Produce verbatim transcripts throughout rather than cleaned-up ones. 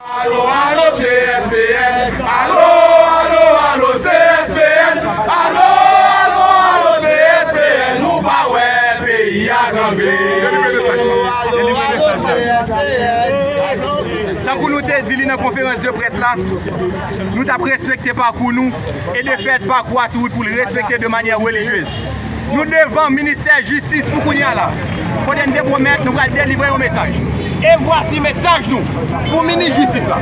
Alo, alo, C S P N. Alo, alo, alo, C S P N. Alo, alo, alo, C S P N. Nou pa wè peyi a gangren. Delivre mesaj la. Delivre mesaj la. Tankou nou te di li nan konferans de près la, nou t ap respekte pakou nou, e de fèt, pakou a sou wout pou l respekte de manyè relijyez. Nou devan ministè jistis pou kounye a la, kote n te pwomèt nou pral delivre yon mesaj. E vwasi mesaj nou pou minis jistis la.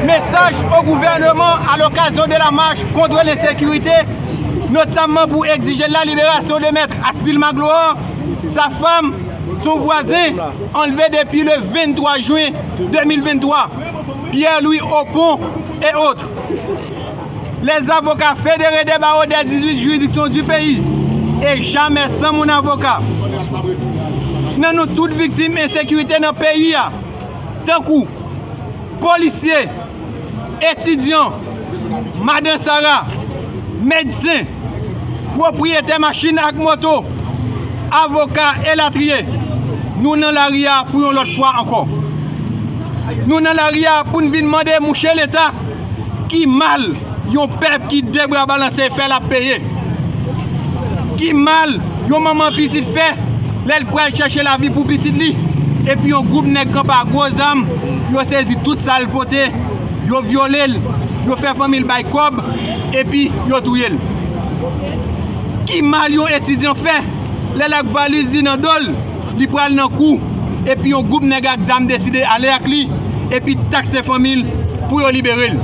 Message au gouvernement à l'occasion de la marche contre l'insécurité, notamment pour exiger la libération de Maître Aspil Magloire, sa femme, son voisin, enlevé depuis le vingt-trois juin deux mille vingt-trois, Pierre-Louis Ocon et autres. Les avocats fédérés des barreaux des dix-huit juridictions du pays, e jamè san moun avoka. Nan nou tout viktim ensekirite nan peyi a, tankou polisye, etidyan, madan Sara, medsen, pwopriyetè machin ak moto, avoka, elatriye, nou nan lari a pou yon lòt fwa ankò. Nou nan lari a pou n vin mande mouche Leta, ki mal yon pèp ki de bra balanse fè l ap peye? Ki mal yon manman pitit fè lè l pral chèche lavi pou pitit li, epi yon gwoup nèg kanpe ak gwo zam, yo sezi tout sa l pote, yo vyole l, yo fè fanmi l bay kòb, epi yo touye l? Ki mal yon etidyan fè lè l ak valiz li nan do l, li pral nan kou, epi yon gwoup nèg ak zam deside ale ak li, epi takse fanmi l pou yo libere l?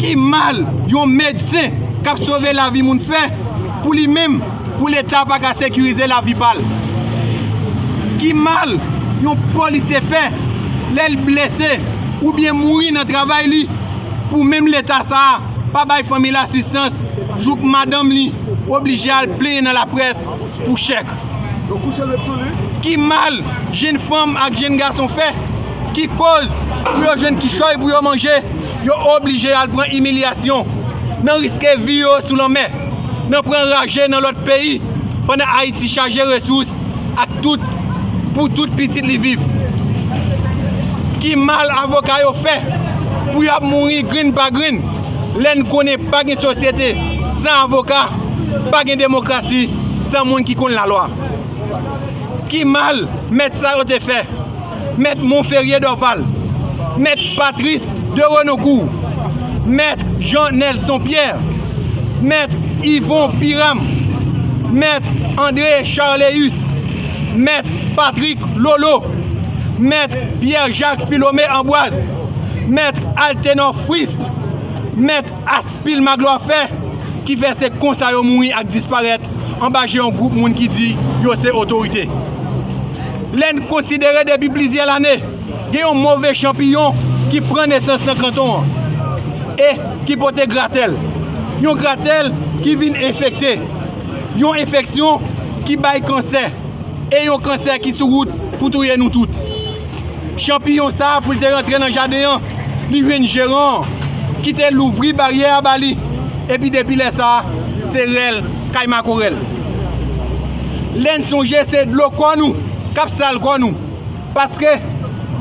Ki mal yon medsen k ap sove lavi moun fè pou li menm, pou Leta pa ka sekirize lavi pa l? Ki mal yon polisye fè lè l blese oubyen mouri nan travay li, pou menm Leta sa a pa bay fanmi l asistans, jouk madanm li oblije al plenyen nan laprès pou chèk? Ki mal jenn fanm ak jenn gason fè ki koz, pou yo jwenn kichòy pou yo manje, yo oblije al pran imilyasyon nan riske vi yo sou lanmè, nan pran raje nan lòt peyi, pandan Ayiti chaje resous ak tout, pou tout pitit li viv? Ki mal avoka yo fè pou y ap mouri grenn pa grenn, lè n konnen pa gen sosyete san avoka, pa gen demokrasi san moun ki konn lalwa? Ki mal mèt sa yo te fè? Mèt Monferrier Dorval, mèt Patrice de Renoncourt, mèt Jean Nelson Pierre, mèt Yvon Pyram, mèt André Charleus, mèt Patrick Lolo, mèt Pierre Jacques Philomé Ambroise, mèt Altenor Frizt, mèt Aspil Magloire fè, ki fè se konsa yo mouri ak disparèt anba je yon gwoup moun ki di yo se otorite? Lè n konsidere depi plizyè lane, gen yon move chanpiyon ki pran nesans nan kanton an e ki pote gratèl. Yon gratèl ki vin enfekte. Yon enfeksyon ki bay kansè. E yon kansè ki sou wout pou touye nou tout. Chanpiyon sa a, pou l te rantre nan jaden an, li jwenn jeran an ki te louvri baryè a ba li. Epi depi lè sa a, se rèl kay makorèl. Lè n sonje se dlo kò nou k ap sal kò nou. Paske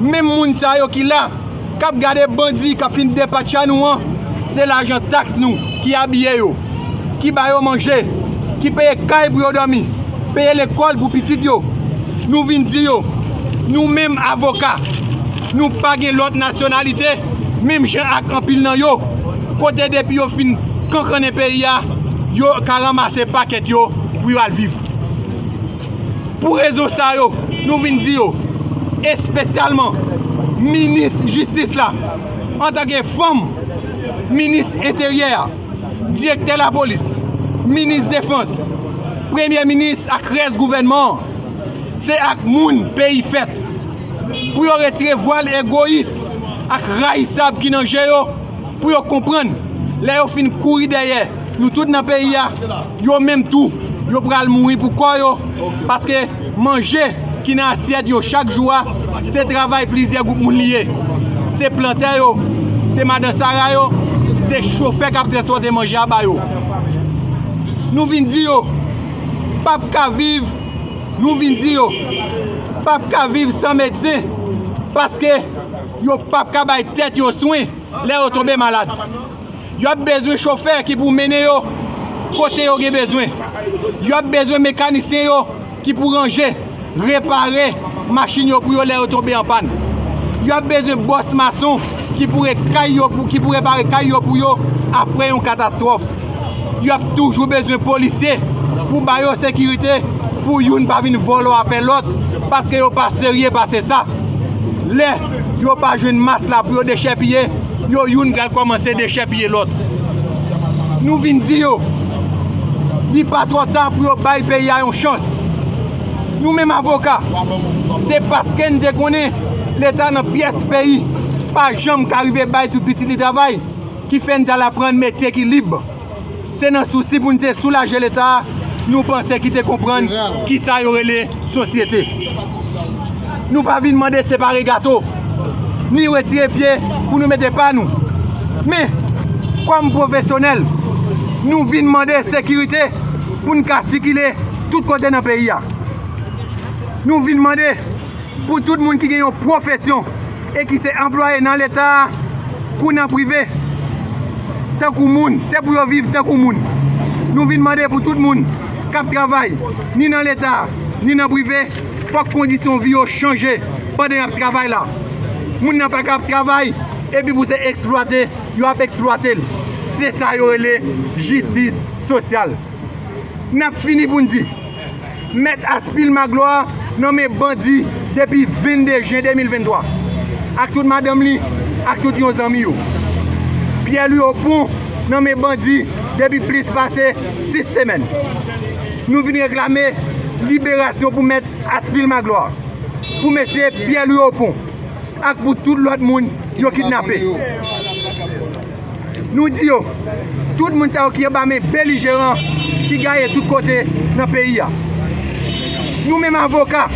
menm moun sa yo ki la, k ap gade bandi k ap fin depatcha nou an, se lajan taks nou ki abiye yo, ki ba yo manje, ki peye kay pou yo dòmi, peye lekòl pou pitit yo. Nou vin di yo, nou menm avoka, nou pa gen lòt nasyonalite, menm jan ak anpil nan yo, kote depi yo fin kankannen peyi a, yo ka ranmase pakèt yo pou yo al viv. Pou rezon sa yo, nou vin di yo, espesyalman minis jistis la, antanke fanm, minis enteryè a, direktè lapolis, minis defans, premye minis ak rès gouvènman an, se ak moun peyi fèt. Pou yo retire vwal egoyis ak rayisab ki nan je yo, pou yo konprann, lè yo fin kouri dèyè nou tout nan peyi a, yo menm tou, yo pral mouri pou kò yo, paske manje ki nan asyèt yo chak jou a, se travay plizyè gwoup moun li ye. Se plantè yo, se madan Sara yo, se chofè k ap transpòte manje a ba yo. Nou vin di yo, p ap ka viv, nou vin di yo, p ap ka viv san medsen, paske Yo p ap ka bay tèt yo swen lè yo tonbe malad. Y ap bezwen chofè ki pou mennen yo kote yo gen bezwen. Y ap bezwen mekanisyen yo ki pou ranje, repare machin yo pou yo lè yo tonbe an pàn. Y ap bezwen bòs mason ki pou re-, kay yo pou, ki pou repare kay yo pou yo apre yon katastwòf. Y ap toujou bezwen polisye pou ba yo sekirite, pou youn pa vin vòlò afè lòt, paske yo pa serye pase sa. Lè yo pa jwenn mas la pou yo dechèpiye, yo youn pral kòmanse dechèpiye lòt. Nou vin di yo, li pa twò ta pou yo bay peyi a yon chans. Nou menm avoka, se paske n te konnen Leta nan pyès peyi pa janm ka rive bay tout pitit li travay ki fè n t al aprann metye ki lib. Se nan sousi pou n te soulaje Leta a, nou panse ki te konprann kisa yo rele sosyete. Nou pa vin mande separe gato, ni retire pye pou nou mete pa nou. Men, kòm pwofesyonèl, nou vin mande sekirite pou n ka sikile tout kote nan peyi a. Nou vin mande pou tout moun ki gen yon pwofesyon e ki se anplwaye nan Leta a kou nan prive, tankou moun, se pou yo viv tankou moun. Nou vin mande pou tout moun k ap travay, ni nan Leta a, ni nan prive, fòk kondisyon vi yo chanje pandan y ap travay la. Moun nan pa ka ap travay, epi pou se eksplwate, yo ap eksplwate l. Se sa yo rele jistis sosyal. N ap fini pou n di, Mèt Aspil Magloire nonmen bandi depi vennde jen de mil venntwa, ak tout madanm li, ak tout yon zanmi yo. Pierre Louis Opont nonmen bandi depi plis pase sis semèn. Nou vin reklame liberasyon pou Mèt Aspil Magloire, pou mesye Pierre Louis Opont, ak pou tout lòt moun yo kidnape. Nou di yo, tout moun sa yo ki anba men belijeran ki gaye tout kote nan peyi a. Nou menm avoka,